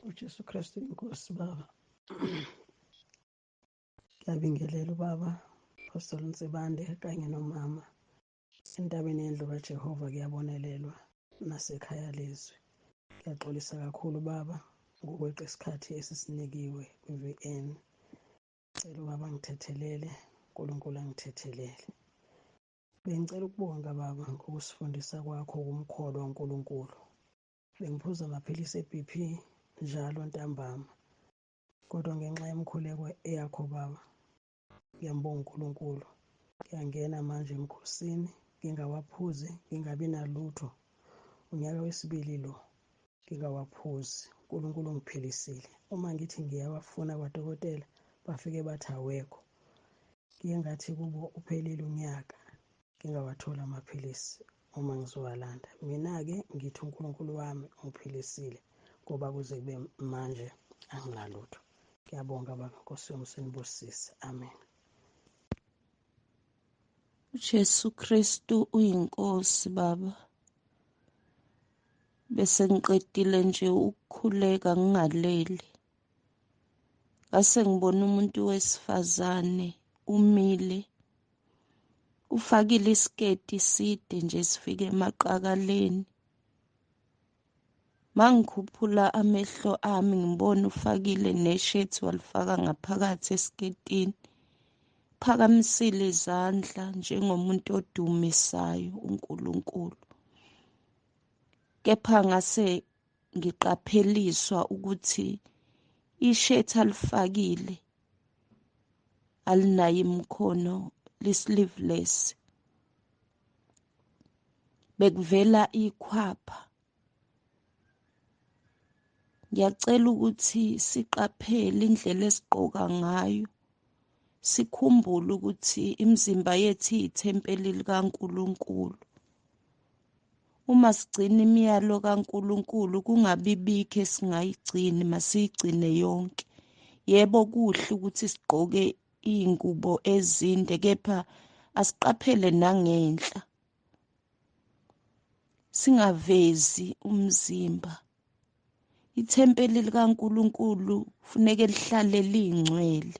UJesu Kristu inkosi baba. Ngiyabingelela ubaba Apostle Nsibande kanye nomama. Entabeni yendlu kaJehova kuyabonelelwa nasekhaya lezwi. Ngiyaxolisa kakhulu baba ngokweqa isikhathi esisinikiwe kwi-VN. Cela ubaba ngithethelele, uNkulunkulu angithethelele. Bengicela ukubonga baba ngokusifundisa kwakho ukumkholwa uNkulunkulu. Bengiphuza amaphilisi e-BP njalo ntambama, kodwa ngenxa yemikhuleko eyakho baba, ngiyambonga uNkulunkulu. Ngiyangena manje emkhosini ngingawaphuzi, ngingabi nalutho. Unyaka wesibili lo ngingawaphuzi. uNkulunkulu ungiphilisile. Uma ngithi ngiyawafuna kwadokotela bafike bathi awekho. Ngiye ngathi kubo uphelile unyaka ngingawatholi amaphilisi uma ngizowalanda. Mina-ke ngithi uNkulunkulu wami ungiphilisile ngoba kuze kube manje anginalutho. Ngiyabonga baba, Nkosi yomusa inibusise. Amen. UJesu Kristu uyinkosi baba. Bese ngiqedile nje ukukhuleka ngingaleli. Ngase ngibona umuntu wesifazane umile ufakile isiketi side nje sifike emaqakaleni. Mangikhuphula amehlo ami ngibona ufakile neshethi walifaka ngaphakathi esiketini. Phakamisile izandla njengomuntu odumisayo uNkulunkulu. Kepha ngase ngiqapheliswa ukuthi ishethi alifakile alinayo imikhono, li-sleeveless. Bekuvela ikhwapha. Ngiyacela ukuthi siqaphele indlela esigqoka ngayo, sikhumbule ukuthi imizimba yethu iyithempeli likaNkulunkulu. Uma sigcina imiyalo kaNkulunkulu kungabi bikho esingayigcini, masiyigcine yonke. Yebo, kuhle ukuthi sigqoke iy'ngubo ezinde, kepha asiqaphele nangenhla, singavezi umzimba. Ithempeli likaNkulunkulu kufuneke lihlale lingcwele,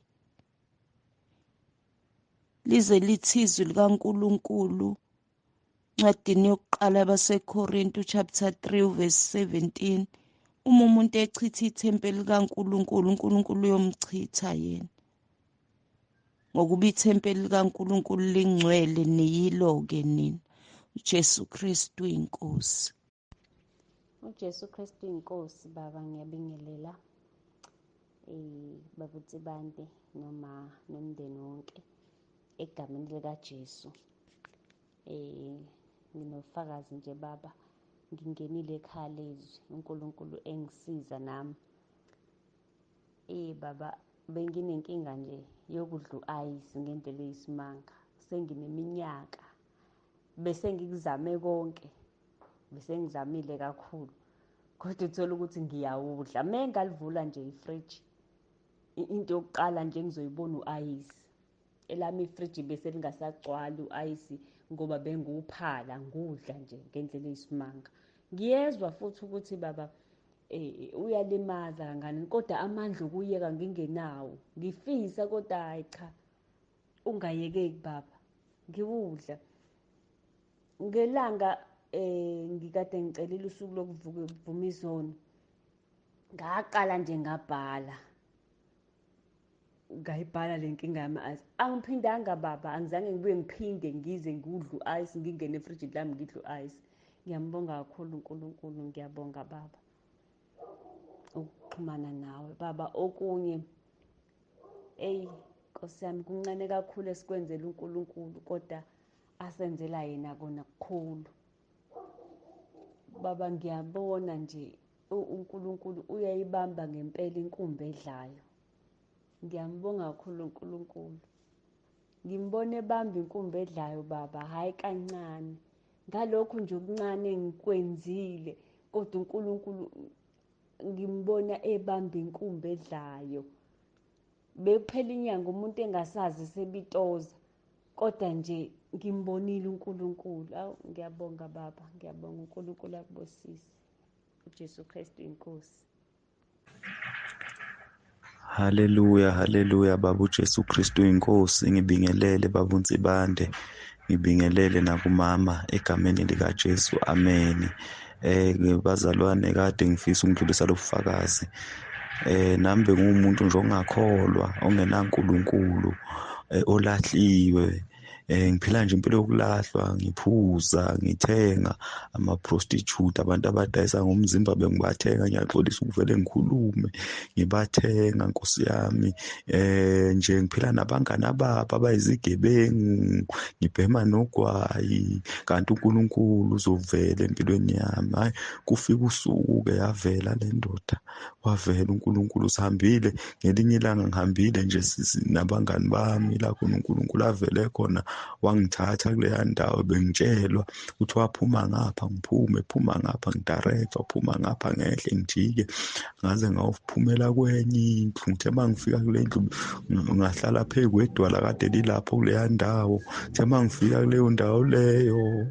lize lithi izwi likaNkulunkulu ncwadini yokuqala yabaseKorinto chapter 3 verse 17, uma umuntu echitha ithempeli likaNkulunkulu, uNkulunkulu uyomchitha yena, ngokuba ithempeli likaNkulunkulu lingcwele, niyilo-ke nina. uJesu Kristu inkosi. UJesu Kristu inkosi baba, ngiyabingelela baba uTsibande noma nomndeni wonke egameni likaJesu. Nginofakazi nje baba, ngingenile ekhaya lezwi, uNkulunkulu engisiza nami. Baba, benginenkinga nje yokudla u-ayisi ngendlela eyisimanga. Sengineminyaka bese ngikuzame konke, bese ngizamile kakhulu, kodwa uthola ukuthi ngiyawudla. Uma ngalivula nje ifriji, into yokuqala nje engizoyibona u-ayisi. Elami ifriji bese lingasagcwali u-ayisi ngoba bengiwuphala ngudla nje ngendlela eyisimanga. Ngiyezwa futhi ukuthi baba uyalimaza kangani, kodwa amandla okuyeka ngingenawo. Ngifisa kodwa hayi cha, ungayekeki baba, ngiwudla. Ngelanga ngikade ngicelile usuku lokuvuka ukuvuma izono, ngaqala nje ngabhala. Ngayibhala le nkinga yama-ice. Angiphindanga baba, angizange ngibuye ngiphinde ngize ngidle u-ice, ngingene efrijini lami ngidle u-ice. Ngiyambonga kakhulu uNkulunkulu, ngiyabonga baba ukuxhumana nawe baba. Okunye, eyi Nkosi yami, kuncane kakhulu esikwenzela uNkulunkulu, kodwa asenzela yena kona kukhulu baba. Ngiyabona nje uNkulunkulu uyayibamba ngempela inkumbi edlayo. Ngiyambonga kakhulu uNkulunkulu. Ngimbone ebamba inkumbi edlayo baba, hhayi kancane. Ngalokhu nje okuncane engikwenzile, kodwa uNkulunkulu ngimbona ebamba inkumbi edlayo. Bekuphela inyanga umuntu engasazi sebitoza, kodwa nje ngimbonile uNkulunkulu. Awu, ngiyabonga baba, ngiyabonga uNkulunkulu akubusise. uJesu Kristu inkosi. Haleluya, haleluya, Baba uJesu Kristu inkosi. Ngibingelele Baba uNsibande, ngibingelele nakumama egameni lika Jesu, amen. Bazalwane, kade ngifisa ukudlulisa lobufakazi. Nami bengumuntu nje ongakholwa, ongenaNkulunkulu, olahliwe. Ngiphila nje impilo yokulahlwa, ngiphuza, ngithenga ama-prostitute, abantu abadayisa ngomzimba bengibathenga. Ngiyaxolisa ukuvele ngikhulume, ngibathenga Nkosi yami. Nje ngiphila nabangani ababa abayizigebengu, ngibhema nogwayi, kanti uNkulunkulu uzovela empilweni yami. Hayi, kufika usuku-ke yavela le ndoda, wavela uNkulunkulu. Sihambile ngelinye ilanga, ngihambile nje nabangani bami la khona uNkulunkulu avele khona, wangithatha kuleya ndawo. Bengitshelwa ukuthi waphuma ngapha, ngiphume, phuma ngapha, ngidirectwa, phuma ngapha, ngehle ngijike, ngaze ngawuphumela kwenye indlu. Ngithe uma ngifika kule ndlu, ngahlala phezu kwedwala kade lilapho kuleya ndawo. Ngithe uma ngifika kuleyo ndawo leyo,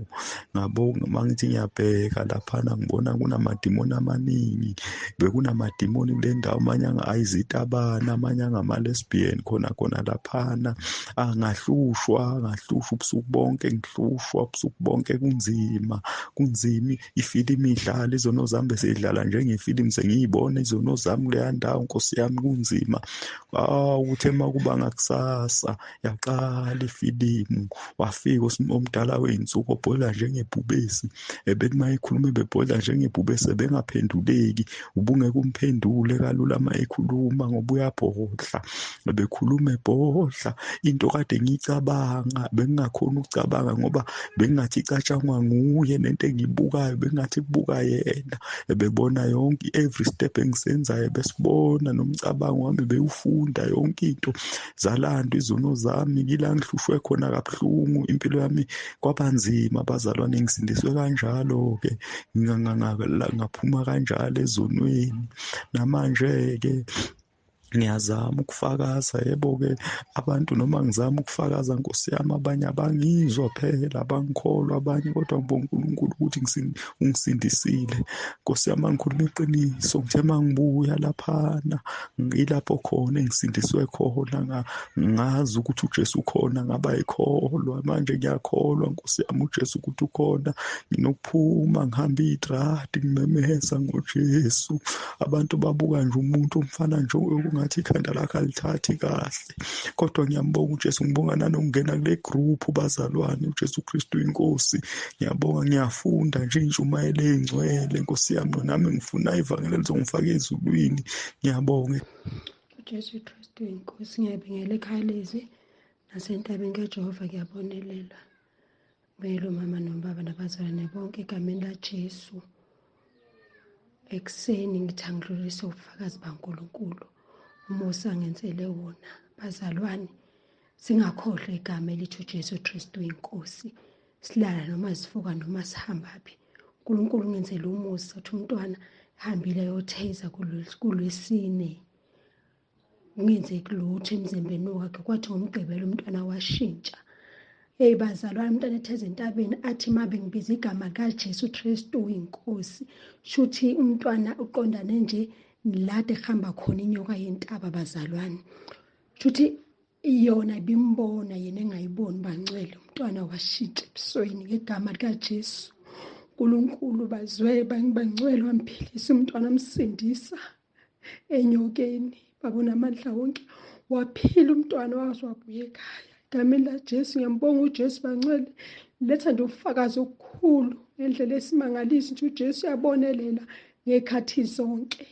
ngabonga uma ngithi ngiyabheka laphana, ngibona kunamadimoni amaningi. Bekunamadimoni kule ndawo, amanye ayizitabana, amanye angama-lesbian khona khona laphana. Angahlushwa, ngahlushwa ubusuku bonke, ngihlushwa ubusuku bonke, kunzima, kunzima. Ifilimu idlala, izono zami beseyidlala njengefilimu, sengiyibona izono zami kuleya ndawo Nkosi yami, kunzima. Uthe makuba ngakusasa yaqala ifilimu, wafika omdala wey'nsuku obhola njengebhubesi. Ebethi uma ekhuluma ebebhola njengebhubesi, ebengaphenduleki, ubungeke umphendule kalula uma ekhuluma ngoba uyabhodla. Ebekhuluma ebhodla into kade ngiyicabanga, bengingakhoni ukucabanga ngoba bengingathi icatshangwa nguye, nento engiyibukayo bengingathi kubuka yena. Ebebona yonke every step engisenzayo, besibona nomcabango wami, bewufunda yonke into. Zalandwa izono zami, kila ngihlushwe khona kabuhlungu, impilo yami kwabanzima bazalwane. Ngisindiswe kanjalo-ke, ngaphuma kanjalo ezonweni. Namanje-ke ngiyazama ukufakaza, yebo-ke abantu noma ngizama ukufakaza Nkosi yami, abanye abangizwa phela, abangikholwa abanye, kodwa ngibonga uNkulunkulu ukuthi ungisindisile Nkosi yami. Angikhuluma iqiniso, ngithe uma ngibuya laphana, ngilapho khona engisindiswe khona, ngazi ukuthi uJesu ukhona, ngaba yikholwa. Manje ngiyakholwa Nkosi yami uJesu ukuthi ukhona. Nginokuphuma ngihambe idradi ngimemeza ngoJesu. Abantu babuka nje umuntu omfana nje ngathi ikhanda lakhe alithathi kahle, kodwa ngiyambonga uJesu. Ngibonga nanokungena kule group bazalwane, uJesu Kristu inkosi. Ngiyabonga, ngiyafunda nje intshumayelo ey'ngcwele Nkosi yami, nami ngifuna ivangeli lizongifaka ezulwini. Ngiyabonga. uJesu Kristu inkosi. Ngiyabingela ekhaya lezi nasentabeni kaJehova, kuyabonelela. Ngibingela umama nobaba nabazalwane bonke egameni laJesu. Ekuseni ngithi angidlulise ubufakazi baNkulunkulu, umusa ngenzele wona. Bazalwane, singakhohlwa igama elithi uJesu Kristu inkosi. Silala noma sivuka noma sihamba phi, uNkulunkulu ungenzele umusa uthi umntwana ehambile ayotheza kulwesine, kungenzeki lutho emzimbeni wakhe. Kwathi ngomgqibelo umntwana washintsha. Hey bazalwane, umntwana etheza entabeni, athi uma bengibiza igama kaJesu Kristu inkosi, shuthi umntwana uqondane nje lade ehamba khona inyoka yentaba bazalwane. Shuthi yona ibimbona, yena engayiboni. Bangcwele, umntwana washintsha ebusweni ngegama likaJesu. uNkulunkulu bazwe bangcwele, wamphilisa umntwana, amsindisa enyokeni. Babona amandla wonke, waphila umntwana, waze wabuya ekhaya egameni laJesu. Ngiyambonga uJesu bangcwele, letha nje ubufakazi obukhulu ngendlela esimangaliso nje. uJesu uyabonelela ngekhathi zonke.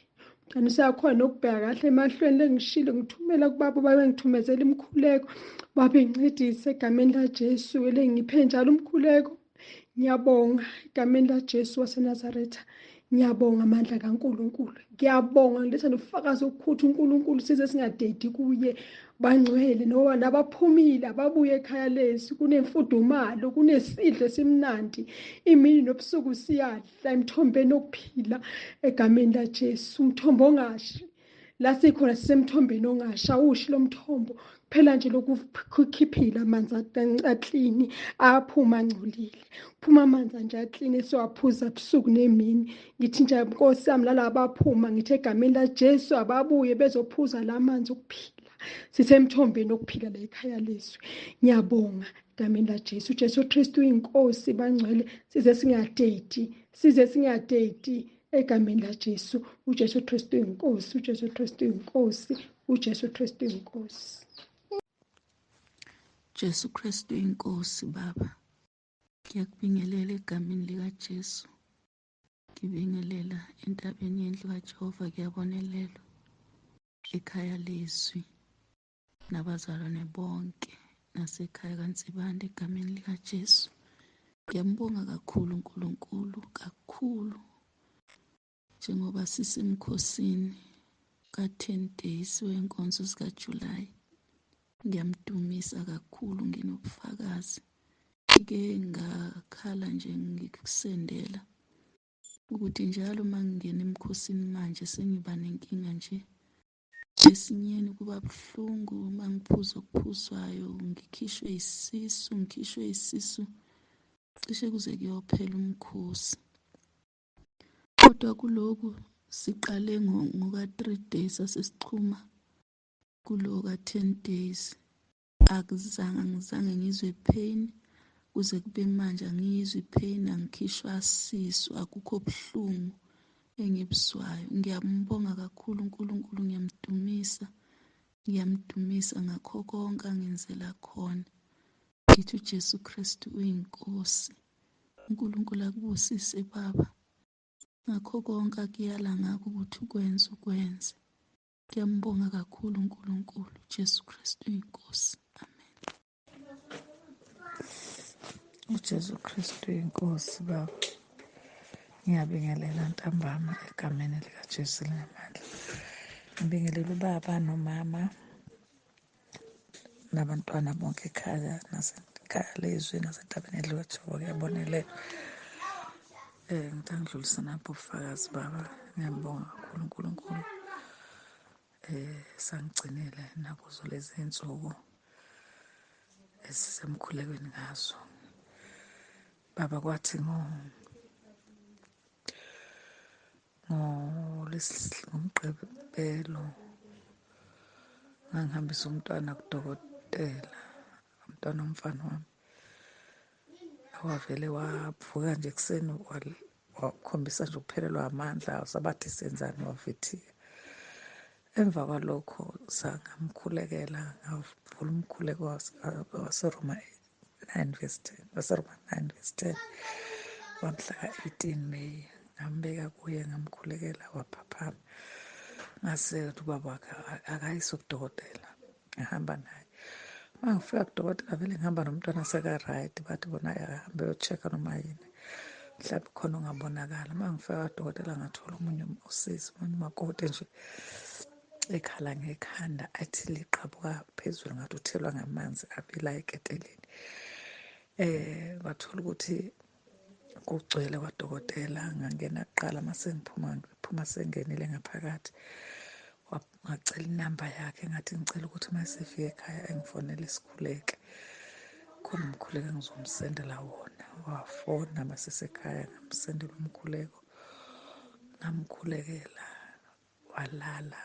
Mntwana useyakhona nokubheka kahle emahlweni. Lengishilo, ngithumela kubaba, babe ngithumezela imikhuleko, babe ngincedise egameni laJesu, lengiphe njalo umkhuleko. Ngiyabonga egameni laJesu waseNazaretha. Ngiyabonga amandla kaNkulunkulu. Ngiyabonga, ngiletha nobufakazi obukhulu uNkulunkulu size singadedi kuye bangcwele. Noba nabaphumile ababuye ekhaya lesi, kunemfudumalo, kunesidlo esimnandi, imini nobusuku siyadla emthombeni okuphila egameni laJesu. Umthombo ongashi, la sikhona sisemthombeni ongashi, awushi lo mthombo. Kuphela. Phela nje lokhu kukhiphile amanzi aklini aphuma angcolile, phuma amanzi nje aklini esiwaphuza busuku nemini. Ngithi nje Nkosi yami lala abaphuma, ngithi egameni laJesu ababuye bezophuza la manzi okuphila. Sisemthombeni wokuphila la ekhaya lezwi. Ngiyabonga egameni laJesu. uJesu Kristu inkosi bangcwele, size singadedi, size singadedi egameni laJesu. uJesu Kristu inkosi, uJesu Kristu inkosi, uJesu Kristu inkosi. Jesu Kristu inkosi Baba. Ngiyakubingelela egameni likaJesu. Ngibingelela entabeni yendlu kaJehova, kuyabonelelwa ekhaya lezwi nabazalwane bonke nasekhaya kaNsibande egameni likaJesu. Ngiyambonga kakhulu uNkulunkulu kakhulu, njengoba sisemkhosini ka-10 days wenkonzo zikaJuly. Ngiyamdumisa kakhulu, nginobufakazi. Ngike ngakhala nje ngikusendela ukuthi njalo uma ngingena emkhosini manje sengiba nenkinga nje esinyeni, kuba buhlungu uma ngiphuza okuphuzwayo, ngikhishwe isisu, ngikhishwe isisu cishe kuze kuyophela umkhosi. Kodwa kuloku siqale ngoka-3 days asesixhuma kulo ka-10 days, akuzange angizange ngizwe pain kuze kube manje, angiyizwa ipain, angikhishwa sisu, akukho buhlungu engibuzwayo. Ngiyambonga kakhulu uNkulunkulu, ngiyamdumisa, ngiyamdumisa ngakho konke angenzela khona. Ngithi uJesu Kristu uyinkosi. uNkulunkulu akubusise Baba ngakho konke akuyala ngakho ukuthi ukwenze ukwenze. Ngiyambonga kakhulu uNkulunkulu. Jesu Kristu uyinkosi. Amen. UJesu Kristu inkosi Baba. Ngiyabingelela ntambama egameni likaJesu linamandla. Ngibingelela ubaba nomama nabantwana bonke ekhaya nasekhaya lezwi nasentabeni yendlu kaJehova kuyabonelela. Ngithanda ngidlulisa napho ubufakazi Baba. Ngiyambonga kakhulu uNkulunkulu. Sangigcinile nakuzo lezi insuku esisemkhulekweni ngazo. Baba kwathi ngoMgqibelo ngangihambisa umntwana kudokotela, umntwana womfana wami. Wavele wavuka nje ekuseni wakhombisa nje ukuphelelwa amandla, sabathi senzani, wavithika. Emva kwalokho sangamkhulekela, ngavula umkhuleko waseRoma 9 verse 10, waseRoma 9 verse 10 wamhla ka-18 May. Ngambeka kuye, ngamkhulekela, waphaphama. Ngase ubaba wakhe akayise kudokotela, ngahamba naye. Uma ngifika kudokotela vele ngihamba nomntwana seka-right, bathi bona akahambe ayo-check-a noma yini, mhlawumbe khona ongabonakala. Uma ngifika kwadokotela ngathola omunye usisi, omunye umakoti nje ekhala ngekhanda athi liqhabuka phezulu ngathi uthelwa ngamanzi abila eketeleni. Kwathola ukuthi kugcwele kwadokotela. Ngangena kuqala, mase ngiphuma ngiphuma sengenile ngaphakathi, ngacela inamba yakhe, ngathi ngicela ukuthi uma sefika ekhaya engifonele sikhuleke, khona umkhuleko engizomsendela wona. Wafona masesekhaya, ngamsendela umkhuleko, ngamkhulekela, walala.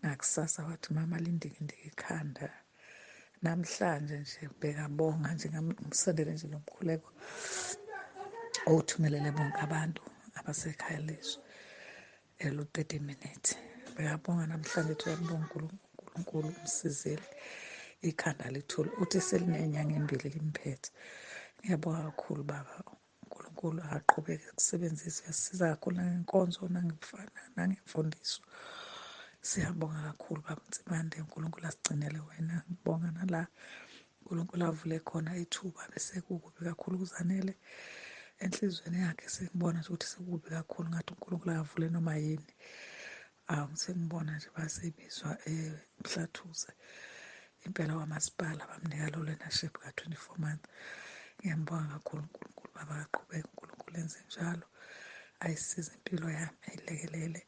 Ngakusasa wathi mama lindikindiki ikhanda namhlanje nje, bekabonga nje. Ngamsendele nje lo mkhuleko owuthumelele bonke abantu abasekhaya lezwi elu 30 minutes. Bekabonga namhlanje, uthi uyabonga uNkulunkulu umsizile, ikhanda lithule, uthi selinenyanga embili limphethe. Ngiyabonga kakhulu Baba, uNkulunkulu akaqhubeke kusebenzisa, uyasisiza kakhulu nangenkonzo nangemfundiso. Siyabonga kakhulu Baba Nsibande, uNkulunkulu asigcinele wena. Ngibonga nala uNkulunkulu avule khona ithuba, bese kukubi kakhulu kuZanele enhliziyweni yakhe, sengibona nje ukuthi sekubi kakhulu, ngathi uNkulunkulu akavule noma yini. Sengibona nje basebizwa eMhlathuze impela kwamasipala, bamnika lo learnership ka-24 months. Ngiyambonga kakhulu uNkulunkulu Baba, aqhubeke uNkulunkulu enze njalo, ayisize impilo yami, ayilekelele,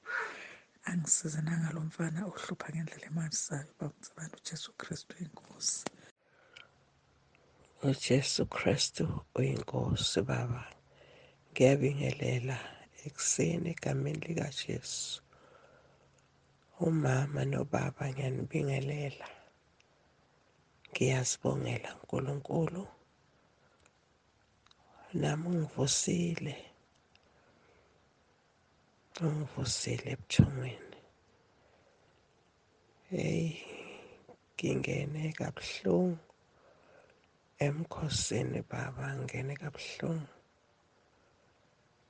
Angisize nangalo mfana ohlupha ngendlela emangalisayo, baba uNsibande. UJesu Kristu inkosi. UJesu Kristu uyinkosi baba. Ngiyabingelela ekuseni egameni likaJesu. Umama nobaba ngiyanibingelela. Ngiyazibongela uNkulunkulu. Nami ungivusile. Ungivusile ebuthongweni. Hey, ngingene kabuhlungu emkhosini baba, ngingene kabuhlungu.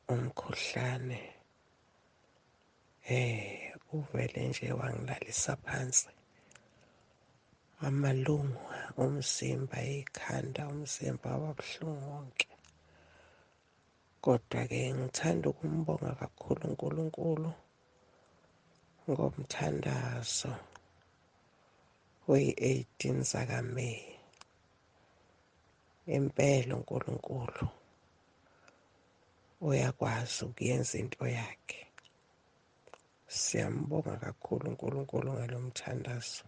Umkhuhlane uvele nje wangilalisa phansi. Amalungu omzimba, ikhanda, umzimba wabuhlungu wonke. Kodwa-ke ngithanda ukumbonga kakhulu uNkulunkulu ngomthandazo weyi-18 zakaMeyi. Impela uNkulunkulu uyakwazi ukuyenza into yakhe. Siyambonga kakhulu uNkulunkulu ngalo mthandazo.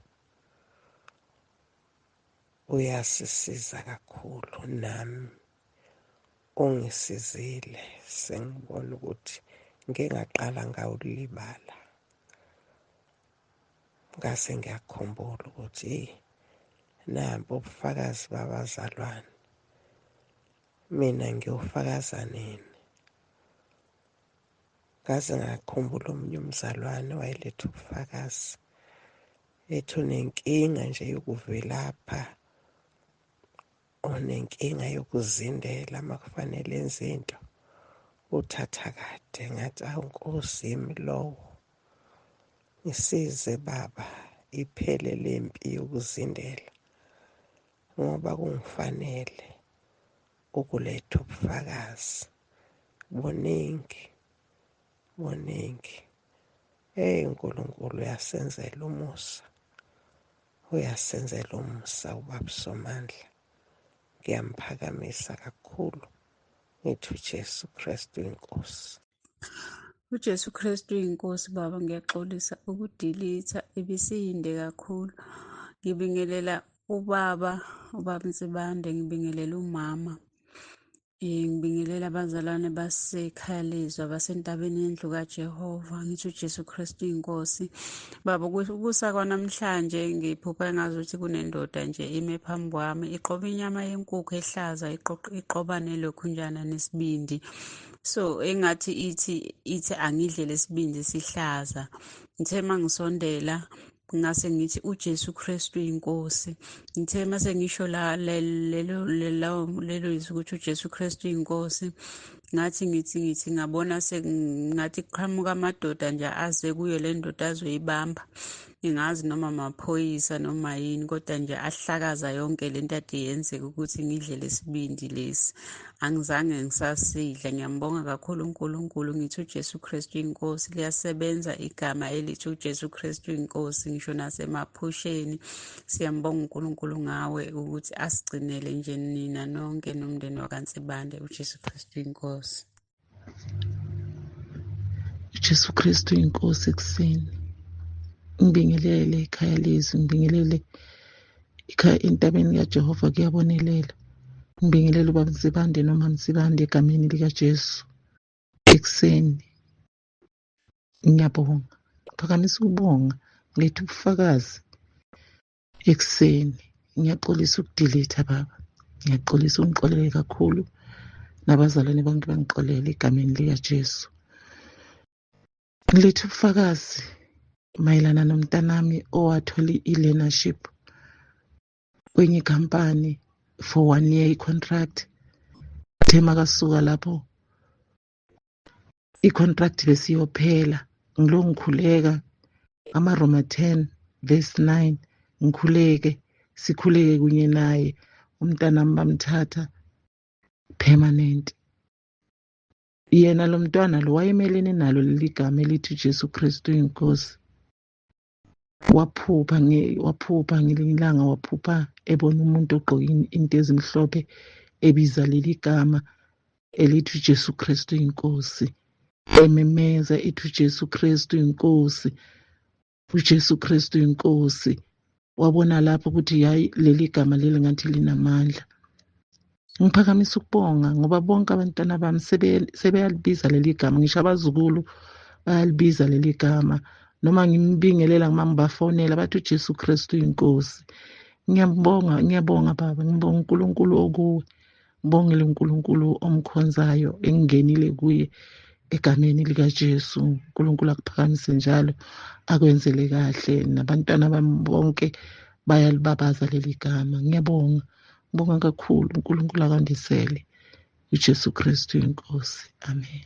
Uyasisiza kakhulu, nami ungisizile, sengibona ukuthi ngike ngaqala ngawulibala. Ngase ngiyakhumbula ukuthi eyi, nampo ubufakazi babazalwane, mina ngiyofakaza nini? Ngaze ngakhumbula omunye umzalwane wayeletha ubufakazi, ethi unenkinga nje yokuvelapha, unenkinga yokuzindela uma kufanele enze into, uthatha kade. Ngathi, awu Nkosi, yimi lowo, ngisize baba, iphele lempi yokuzindela, ngoba kungifanele ukuletha ubufakazi. Buningi, buningi. Hey, uNkulunkulu uyasenzela umusa, uyasenzela umusa ubaba Somandla. Ngiyamphakamisa kakhulu, ngithi uJesu Kristu inkosi. UJesu Kristu inkosi baba, ngiyaxolisa ukudilitha, ibisiyinde kakhulu. Ngibingelela ubaba, ubaba Nsibande, ngibingelela umama. Ngibingelela abazalwane basekhaya lezwi abasentabeni yendlu kaJehova. Ngithi uJesu Kristu inkosi. Baba, ukusa kwanamhlanje ngiphupha engazuthi kunendoda nje ime phambi kwami, iqoba inyama yenkukhu ehlaza, iqoba nelokhunjana nesibindi. So engathi ithi angidle lesibindi sihlaza. Ngithe mangisondela ngase ngithi uJesu Kristu inkosi. Ngithe mase ngisho la lelo lelo izwi ukuthi uJesu Kristu inkosi, ngathi ngithi ngabona sengathi kuqhamuka amadoda nje aze kuyo le ndoda azoyibamba. Ngingazi noma amaphoyisa noma yini, kodwa nje ahlakaza yonke lento ade yenzeka ukuthi ngidle lesibindi lesi. Angizange ngisasidla. Ngiyambonga kakhulu uNkulunkulu. Ngithi uJesu Kristu inkosi. Liyasebenza igama elithi uJesu Kristu inkosi ngisho nasemaphusheni. Siyambonga uNkulunkulu ngawe ukuthi asigcinele nje nina nonke nomndeni wakaNsibande. uJesu Kristu inkosi. uJesu Kristu inkosi ekuseni. Ngibingelele ikhaya lezwi, ngibingelele ikhaya entabeni kaJehova kuyabonelela. Ngibingelele ubaba Nsibande noma Nsibande egameni likaJesu. Ekuseni ngiyabonga, ngiphakamisa ukubonga, ngiletha ubufakazi ekuseni. Ngiyaxolisa ukudilitha baba, ngiyaxolisa, ungixolele kakhulu, nabazalwane bonke bangixolele egameni likaJesu. Ngiletha ubufakazi mayelana nomntanami owathola i-learnership kwenye ikhampani for 1 year i-contract. Uthe makasuka lapho i-contract besiyophela, ngilo ngikhuleka amaRoma 10 verse 9, ngikhuleke, sikhuleke kunye naye, umntanami bamthatha permanent. Yena lo mntwana lo wayemelene nalo leli gama elithi Jesu Kristu inkosi. Waphupha ngelinye ilanga, waphupha ebona umuntu ogqoke into ezimhlophe ebiza leli gama elithi Jesu Kristu inkosi. Ememeza ethi uJesu Kristu inkosi, uJesu Kristu inkosi. Wabona lapho ukuthi hayi, leli gama leli ngathi linamandla. Ngiphakamisa ukubonga ngoba bonke abantwana bami sebeyalibiza leli gama, ngisho abazukulu bayalibiza leli gama. Noma ngimbingelela ngima ngibafonela bathi uJesu Kristu inkosi. Ngiyabonga, ngiyabonga baba, ngibonga uNkulunkulu okuwe, ngibongele uNkulunkulu omkhonzayo engingenile kuye egameni likaJesu. uNkulunkulu akuphakamise njalo, akwenzele kahle, nabantwana bami bonke bayalibabaza leli gama. Ngiyabonga, ngibonga kakhulu. uNkulunkulu akandisele. uJesu Kristu inkosi. Amen.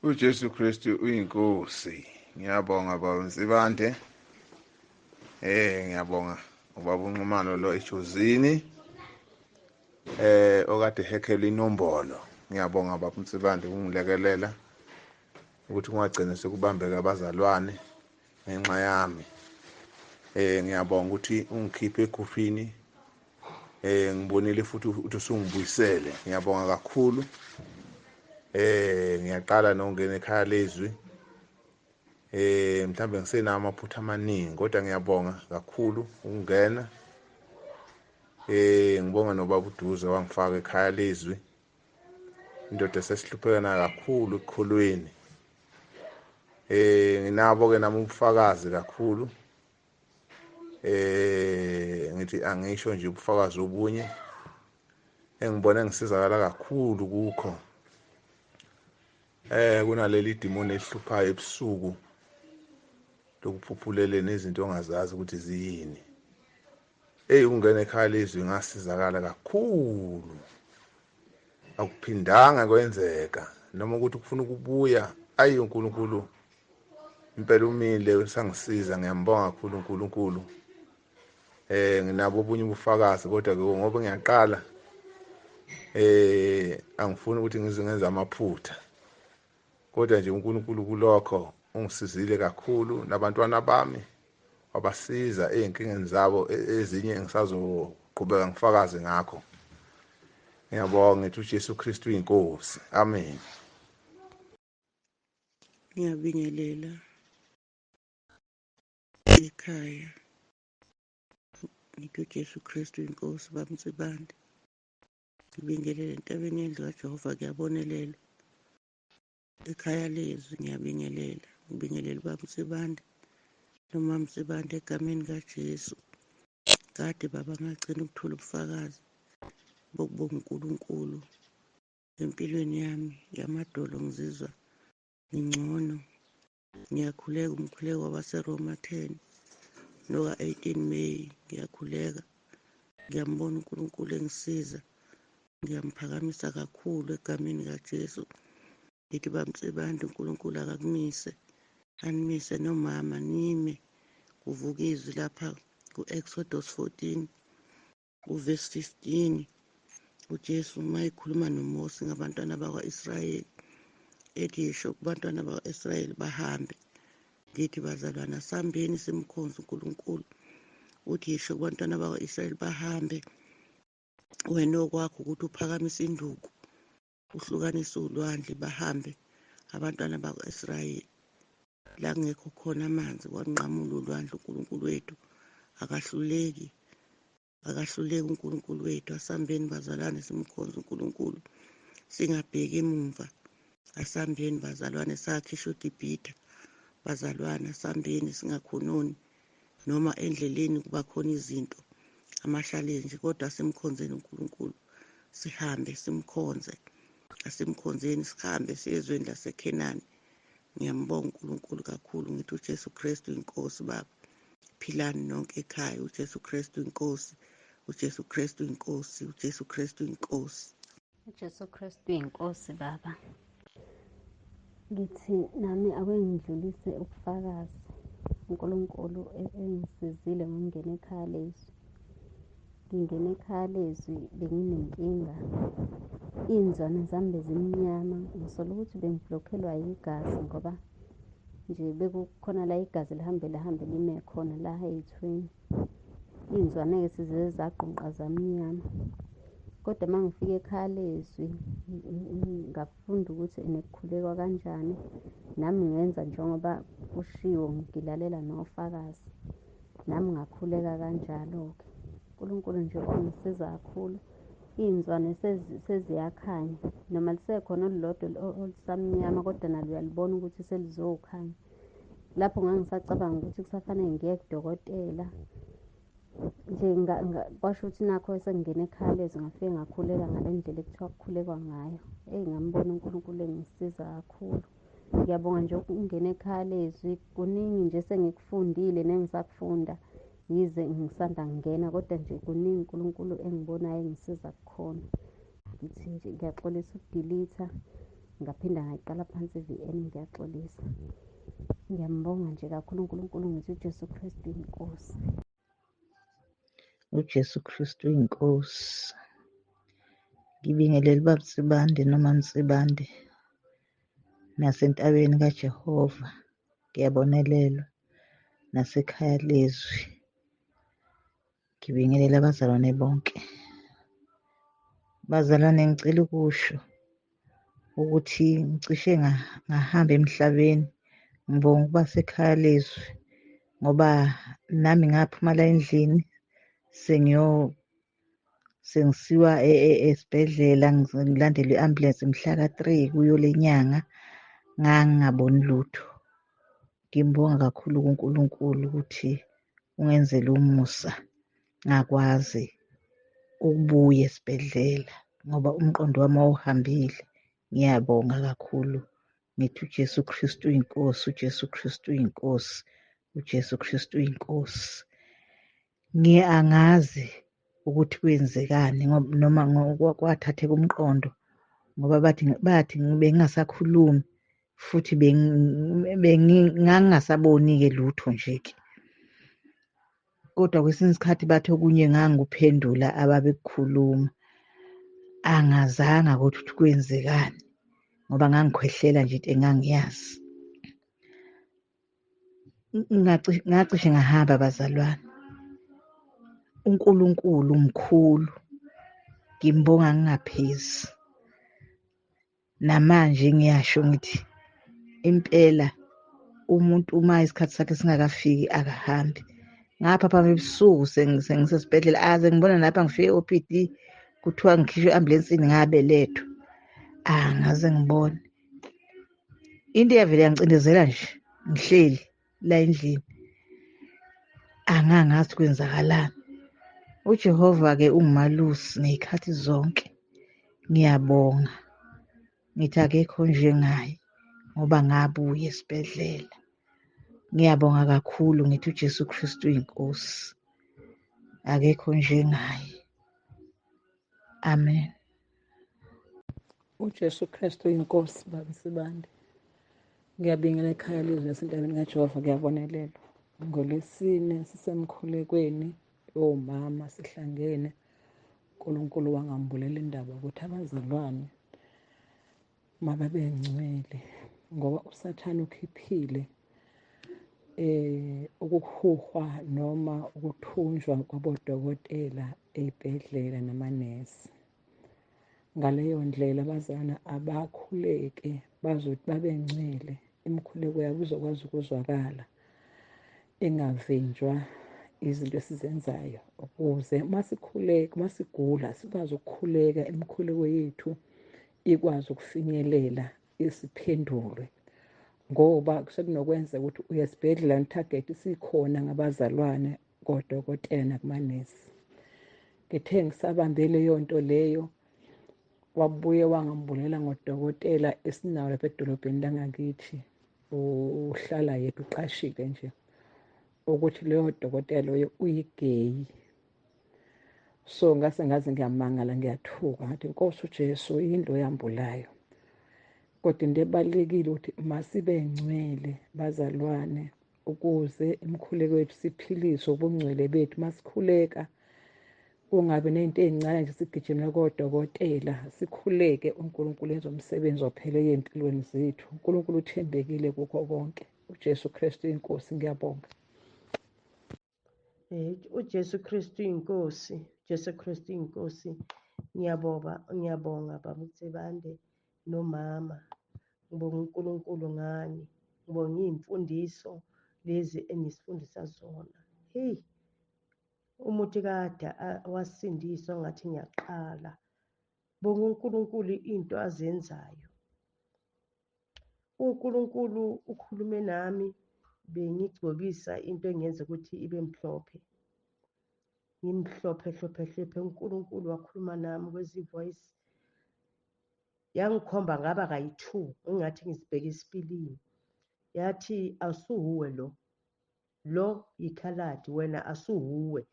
uJesu Kristu uyinkosi. Ngiyabonga baba Nsibande. Ngiyabonga ubaba uNxumalo lo eJozini okade hekhela inombolo. Ngiyabonga baba Nsibande ukungilekelela ukuthi kungagcina sekubambeka abazalwane ngenxa yami. Ngiyabonga ukuthi ungikhiphe ekhufini. Ngibonile futhi ukuthi usungibuyisele. Ngiyabonga kakhulu. Ngiyaqala nokungena ekhaya lezwi. Mhlambe ngisenawo amaphutha amaningi, kodwa ngiyabonga kakhulu ukungena. Ngibonga nobaba uDuze wangifaka ekhaya lezwi. Indoda esesihluphekana kakhulu ekukholweni. Nginabo ke nami ubufakazi kakhulu. Ngithi angisho nje ubufakazi obunye engibone ngisizakala kakhulu kukho. Kunaleli demon elihluphayo ebusuku lokuphuphulele nezinto ongazazi ukuthi ziyini. Ungena ekhaya lezwi ngasizakala kakhulu. Akuphindanga kwenzeka noma ukuthi kufuna ukubuya. Ayi uNkulunkulu impela umile usangisiza, ngiyambonga kakhulu uNkulunkulu. Nginabo obunye ubufakazi kodwa ke ngoba ngiyaqala angifuni ukuthi ngize ngenze amaphutha. Kodwa nje uNkulunkulu kulokho ungisizile kakhulu, nabantwana bami wabasiza ey'nkingeni zabo, ezinye ngisazoqhubeka ngifakaze ngakho. Ngiyabonga, ngithi uJesu Kristu uyinkosi. Amen. Ngiyabingelela ekhaya, ngithi uJesu Kristu inkosi. Baba Nsibande, ngibingelele entabeni yendlu kaJehova, kuyabonelelwa ekhaya lezwi. Ngiyabingelela, ngibingelela ubaba Nsibande nomama Nsibande egameni kaJesu. Kade baba ngagcina ukuthola ubufakazi bokubonga uNkulunkulu empilweni yami yamadolo. Ngizizwa ngingcono. Ngiyakhuleka umkhuleko wabaseRoma 10 noka 18 May. Ngiyakhuleka, ngiyambona uNkulunkulu engisiza, ngiyamphakamisa kakhulu egameni kaJesu. Ngithi bamtsibande, uNkulunkulu akakumise, animise nomama, nime. Kuvuka izwi lapha ku-Exodus 14 uverse 15. uJesu uma ekhuluma noMose ngabantwana bakwa-Israyeli, ethi yisho kubantwana bakwa-Israyeli bahambe. Ngithi bazalwana, sambeni simkhonze uNkulunkulu. Uthi yisho kubantwana bakwa-Israyeli bahambe, wena okwakho ukuthi uphakamise induku uhlukanise ulwandle, bahambe abantwana bakwa-Israyeli la kungekho khona amanzi, wanqamula ulwandle. uNkulunkulu wethu akahluleki, akahluleki uNkulunkulu wethu. Asambeni bazalwane simkhonze uNkulunkulu, singabheki emumva. Asambeni bazalwane, sakhishwa eGibhithe bazalwane. Asambeni singakhononi, noma endleleni kuba khona izinto amashalenje, kodwa asimkhonzeni uNkulunkulu, sihambe simkhonze. Asimkhonzeni, sihambe siye ezweni laseKhenani. Ngiyambonga uNkulunkulu kakhulu. Ngithi uJesu Kristu inkosi. Baba, philani nonke ekhaya. uJesu Kristu inkosi, uJesu Kristu inkosi, uJesu Kristu inkosi. uJesu Kristu inkosi. Baba, ngithi nami ake ngidlulise ubufakazi. uNkulunkulu engisizile ngokungena ekhaya lezwi. Ngingena ekhaya lezwi benginenkinga, iy'nzwane zami bezimnyama. Ngisola ukuthi bengiblokhelwa yigazi, ngoba nje bekukhona la igazi lihambe lihambe lime khona la ey'thweni. Iy'nzwane-ke size zagqunqa zamnyama. Kodwa uma ngifika ekhaya lezwi ngafunda ukuthi ene kukhulekwa kanjani, nami ngenza njengoba kushiwo, ngilalela nofakazi, nami ngakhuleka kanjalo-ke. uNkulunkulu nje wangisiza kakhulu, iy'nzwane seziyakhanya, noma lisekhona olulodwa olusamnyama kodwa nalo uyalibona ukuthi selizokhanya. Lapho ngangisacabanga ukuthi kusafanele ngiye kudokotela nje, kwasho ukuthi nakho sengingena ekhaya lezwi, ngafike ngakhuleka ngale ndlela ekuthiwa kukhulekwa ngayo. Eyi, ngambona uNkulunkulu engisiza kakhulu. Ngiyabonga nje ukungena ekhaya lezwi, kuningi nje esengikufundile nengisakufunda, yize ngisanda kungena kodwa nje kuningi uNkulunkulu engibonayo engisiza kukhona. Ngithi nje ngiyaxolisa ukudilitha, ngaphinda ngayiqala phansi i-V_N, ngiyaxolisa. Ngiyambonga nje kakhulu uNkulunkulu, ngithi uJesu Kristu inkosi. UJesu Kristu inkosi. Ngibingelele uBaba Nsibande noma Nsibande nasentabeni kaJehova, ngiyabonelelwa nasekhaya lezwi. Ngibingelele abazalwane bonke. Bazalwane, ngicela ukusho ukuthi ngicishe ngahamba emhlabeni. Ngibonga ukuba sekhaya lezwi ngoba nami ngaphuma la endlini sengisiwa esibhedlela, ngilandelwa i-ambulensi mhla ka-3 kuyo le nyanga, ngangingaboni lutho. Ngimbonga kakhulu kuNkulunkulu ukuthi ungenzele umusa ngakwazi ukubuya esibhedlela ngoba umqondo wami wawuhambile. Ngiyabonga kakhulu, ngithi uJesu Kristu uyinkosi, uJesu Kristu uyinkosi, uJesu Kristu uyinkosi. Angazi ukuthi kwenzekani ngoba noma kwathatheka umqondo ngoba bathi bengingasakhulumi futhi ngangingasaboni-ke lutho nje-ke. Kodwa kwesinye isikhathi bathi okunye ngangikuphendula ababekukhuluma, angazanga kodwa ukuthi kwenzekani ngoba ngangikhwehlela nje into engangiyazi. Ngacishe ngahamba bazalwane. uNkulunkulu mkhulu, ngimbonga ngingaphezi. Namanje ngiyasho ngithi impela umuntu uma isikhathi sakhe singakafiki akahambi. Ngaphaphama ebusuku sengisesibhedlela, aze ngibona lapha ngifike e-O_P_D kuthiwa ngikhishwe e-ambulensini ngabelethwa, angaze ngibone. Into eyavele yangicindezela nje ngihleli la endlini, angangazi kwenzakalani. uJehova-ke ungumalusi ngey'khathi zonke. Ngiyabonga, ngithi akekho onjengaye ngoba ngabuya esibhedlela. Ngiyabonga kakhulu, ngithi uJesu Kristu uyinkosi, akekho onjengaye. Amen. UJesu Kristu uyinkosi, Baba Nsibande. Ngiyabingela ekhaya lezwi nasentabeni kaJehova, kuyabonelelwa. NgoLwesine sisemkhulekweni yomama sihlangene, uNkulunkulu wangambulela indaba ukuthi abazalwane mababengcwele ngoba uSathane ukhiphile ukuhuhwa noma ukuthunjwa kwabodokotela ey'bhedlela namanesi. Ngaleyo ndlela abazalwane abakhuleke bazothi babengcwele, imikhuleko yabo izokwazi ukuzwakala, ingavinjwa izinto esizenzayo, ukuze uma sikhuleka, uma sigula sikwazi ukukhuleka, imikhuleko yethu ikwazi ukufinyelela isiphendulwe. Ngoba sekunokwenzeka ukuthi uya esibhedlela ne-target isikhona ngabazalwane kodokotela nakumanesi. Ngithe ngisabambe leyo nto leyo, wabuye wangambulela ngodokotela esinawo lapha edolobheni langakithi, uhlala yedwa, uqashile nje, ukuthi leyo dokotela loyo uyigeyi. So ngase ngaze ngiyamangala, ngiyathuka, ngathi Nkosi uJesu yini lo yambulayo. Kodwa into ebalulekile ukuthi masibe ngcwele bazalwane, ukuze imikhuleko yethu siphiliswe ubungcwele bethu. Masikhuleka kungabi ney'nto ey'ncane nje sigijimele kodokotela, sikhuleke uNkulunkulu enze umsebenzi ophelele ey'mpilweni zethu. uNkulunkulu uthembekile kukho konke. uJesu Kristu inkosi. Ngiyabonga. UJesu Kristu inkosi, uJesu Kristu inkosi. Ngiyabonga baba uNsibande nomama. Ngibonga uNkulunkulu ngani. Ngibonga iy'mfundiso lezi enisifundisa zona. Heyi, umuntu kade wasindiswa ngathi ngiyaqala. Bonga uNkulunkulu into azenzayo. uNkulunkulu ukhulume nami, bengigcobisa into engenza ukuthi ibe mhlophe. Ngimhlophe hlophe hlophe. uNkulunkulu wakhuluma nami kwezi-voice, yangikhomba ngaba kayi-2, engathi ngizibheke esipilini. Yathi asuwuwe lo yikhaladi, wena asuwuwe.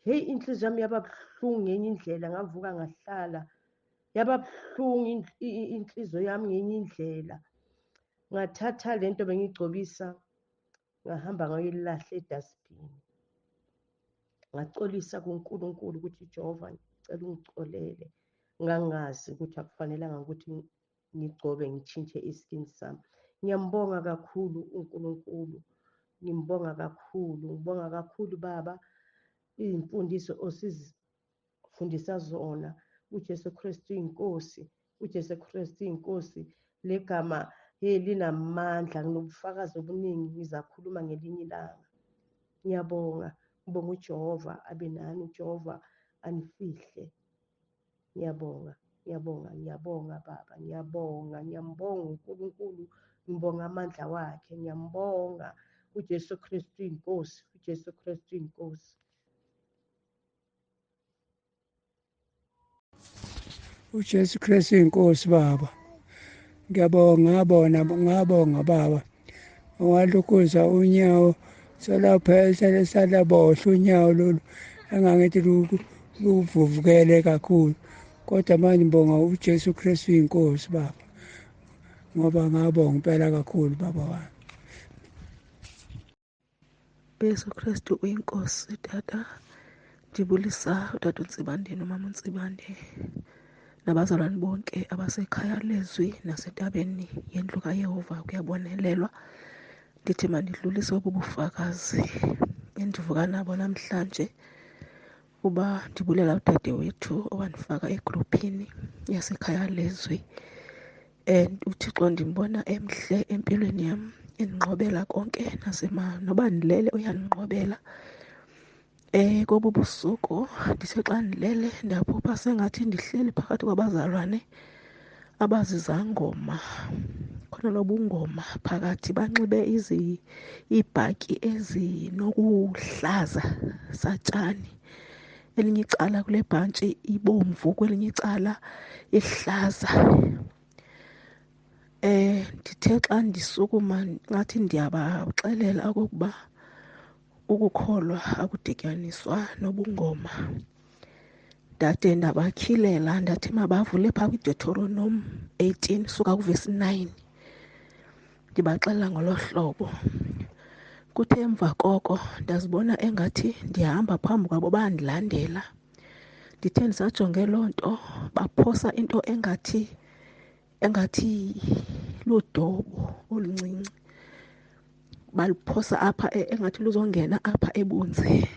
Hey, inhliziyo yami yaba buhlungu ngenye indlela, ngavuka ngahlala. Yaba buhlungu inhliziyo yami ngenye indlela. Ngathatha lento bengigcobisa, ngahamba ngayoyilahla edustbin. Ngaxolisa kuNkulunkulu ukuthi Jehova ngicela ungicolele. Ngangazi ukuthi akufanelanga ukuthi ngigcobe ngitshintshe iskin sami. Ngiyambonga kakhulu uNkulunkulu. Ngimbonga kakhulu, ngibonga kakhulu baba iy'mfundiso osizifundisa zona. uJesu Kristu inkosi, uJesu Kristu inkosi. Legama hey linamandla, nginobufakazi obuningi, ngizakhuluma ngelinye ilanga. Ngiyabonga, ngibonga uJehova abe nani, uJehova anifihle. Ngiyabonga, ngiyabonga, ngiyabonga baba, ngiyabonga, ngiyambonga uNkulunkulu, ngibonga amandla wakhe, ngiyambonga uJesu Kristu inkosi, uJesu Kristu inkosi. uJesu Kristu inkosi baba. Ngiyabonga, ngabonga baba. Walukuza unyawo selapha salabohla unyawo lolu engangithi luvuvukele kakhulu, kodwa manje ngibonga uJesu Kristu inkosi baba, ngoba ngabonga impela kakhulu baba wami. Yesu Kristu uyinkosi tata. Ndibulisa utata uNtsibande nomama uNtsibande nabazalwane bonke abasekhaya lezwi nasentabeni yendlu kaYehova kuyabonelelwa. Ndithi mandidlulise obu bufakazi endivuka nabo namhlanje, kuba ndibulela udade wethu owandifaka egruphini yasekhaya lezwi. And uThixo ndimbona emhle empilweni yam, endinqobela konke, noba ndilele uyandinqobela. Kobu busuku ndithe xa ndilele ndaphupha sengathi ndihleli phakathi kwabazalwane abazizangoma, khona lobungoma phakathi, banxibe iibhatyi ezinokuhlaza satshani. Elinye icala kule bhantshi ibomvu, kwelinye icala ihlaza. Ndithe xa ndisukuma ngathi ndiyabaxelela okokuba ukukholwa akudityaniswa nobungoma. Ndade ndabatyhilela ndathi mabavule phaa kwiDeuteronomy 18 suka kuvesi 9, ndibaxelela ngolo hlobo. Kuthe emva koko ndazibona engathi ndihamba phambi kwabo bandilandela. Ndithe ndisajonge loo nto baphosa into engathi ludobo oluncinci, baluphosa apha engathi luzongena apha ebunzi.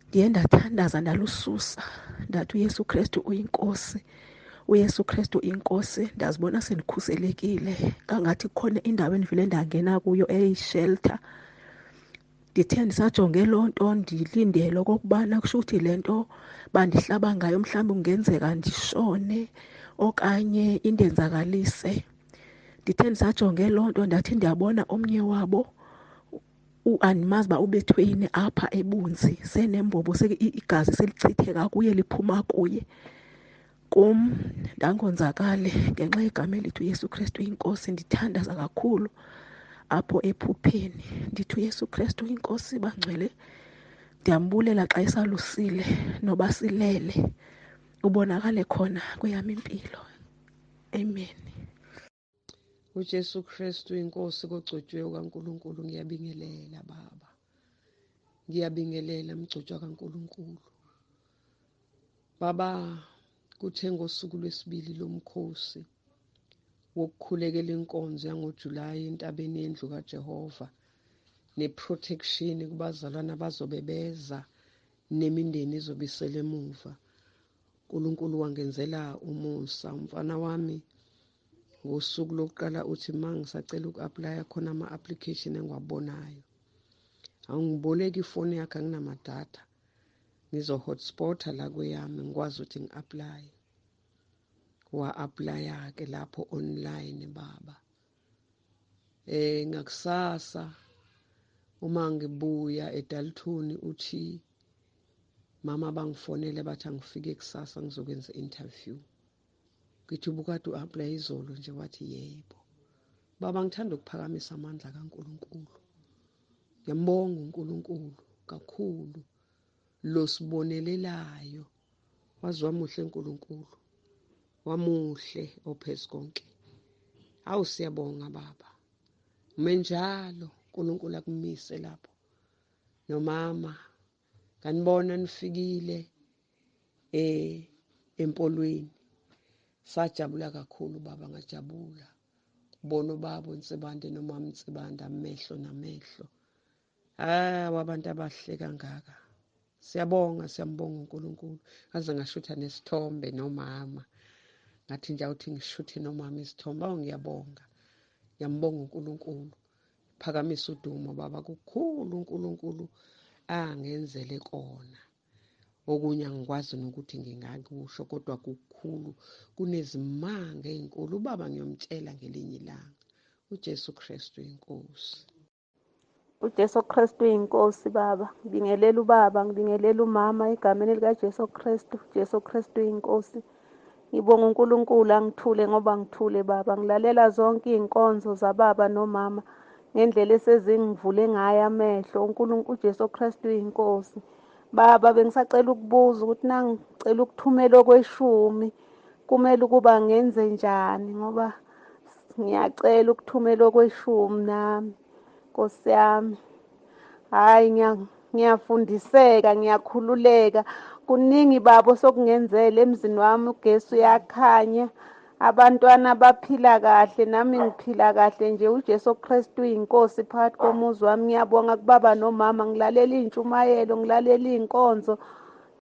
Ndiye ndathandaza ndalususa, ndathi uYesu Kristu uyinkosi, uYesu Kristu uyinkosi. Ndazibona sendikhuselekile, kangathi kukhona indawo endivele ndangena kuyo eyishelter. Ndithe ndisajonge loo nto ndilindele okokubana kusho ukuthi le nto bandihlaba ngayo mhlawumbi kungenzeka ndishone okanye indenzakalise. Ndithe ndisajonge loo nto ndathi ndiyabona omnye wabo andimazi uba ubethwe yini apha ebunzi, senembobo, igazi selichitheka kuye, liphuma kuye. Kum ndangonzakali ngenxa yegama elithi uYesu Kristu inkosi. Ndithandaza kakhulu apho ephupheni ndithi uYesu Kristu inkosi, bangcwele, ndiyambulela xa esalusile noba silele, ubonakale khona kweyam impilo. Amen. uJesu Kristu inkosi kogcotshwe kaNkuluNkulu, ngiyabingelela baba, ngiyabingelela mgcotshwa kaNkuluNkulu. Baba, kuthe ngosuku lwesibili lomkhosi wokukhulekela inkonzo yangoJulayi entabeni yendlu kaJehova neprotection kubazalwana bazobe beza nemindeni izobisele emuva. uNkulunkulu wangenzela umusa. Umfana wami ngosuku lokuqala uthi ma ngisacela uku-aplaya khona ama-application engiwabonayo, angiboleki ifoni yakhe, anginamadata, ngizo-hotspot-a la kweyami ngikwazi ukuthi ngi-aplaye. Wa-aplaya-ke lapho online baba. Ngakusasa uma ngibuya eDalton uthi mama bangifonele bathi angifike kusasa ngizokwenza interview. Ngithi ubukade u-apply izolo nje, wathi yebo. Baba, ngithanda ukuphakamisa amandla kaNkulunkulu. Ngiyambonga uNkulunkulu kakhulu losibonelelayo. Waze wamuhle uNkulunkulu, wamuhle ophezu konke. Awu siyabonga baba, umenjalo uNkulunkulu akumise lapho. Nomama kanibona nifikile empolweni, sajabula kakhulu baba, ngajabula bona ubaba uNsibande nomama uNsibande, amehlo namehlo. Abantu abahle kangaka. Siyabonga, siyambonga uNkulunkulu. Ngaze ngashutha nesithombe nomama, ngathi nje awuthi ngishuthe nomama isithombe. Awu ngiyabonga, ngiyambonga uNkulunkulu. Phakamisa udumo baba, kukhulu uNkulunkulu angenzele kona. Okunye angikwazi nokuthi ngingakusho, kodwa kukhulu, kunezimanga ey'nkulu. Ubaba ngiyomtshela ngelinye ilanga. uJesu Kristu inkosi. uJesu Kristu inkosi baba. Ngibingelela ubaba, ngibingelela umama egameni likaJesu Kristu. Jesu Kristu inkosi. Ngibonga uNkulunkulu angithule ngoba ngithule baba. Ngilalela zonke iy'nkonzo zababa nomama ngendlela esezingivule ngayo amehlo. uNkulunkulu uJesu Kristu inkosi. Baba, bengisacela ukubuza ukuthi nangicela ukuthumela okweshumi kumele ukuba ngenze njani, ngoba ngiyacela ukuthumela okweshumi nami Nkosi yami. Hayi, ngiyafundiseka, ngiyakhululeka. Kuningi babo sokungenzela emzini wami, ugesi uyakhanya, abantwana baphila kahle, nami ngiphila kahle nje. uJesu Kristu uyinkosi phakathi komuzi wami. Ngiyabonga kubaba nomama, ngilalela iy'ntshumayelo, ngilalela iy'nkonzo.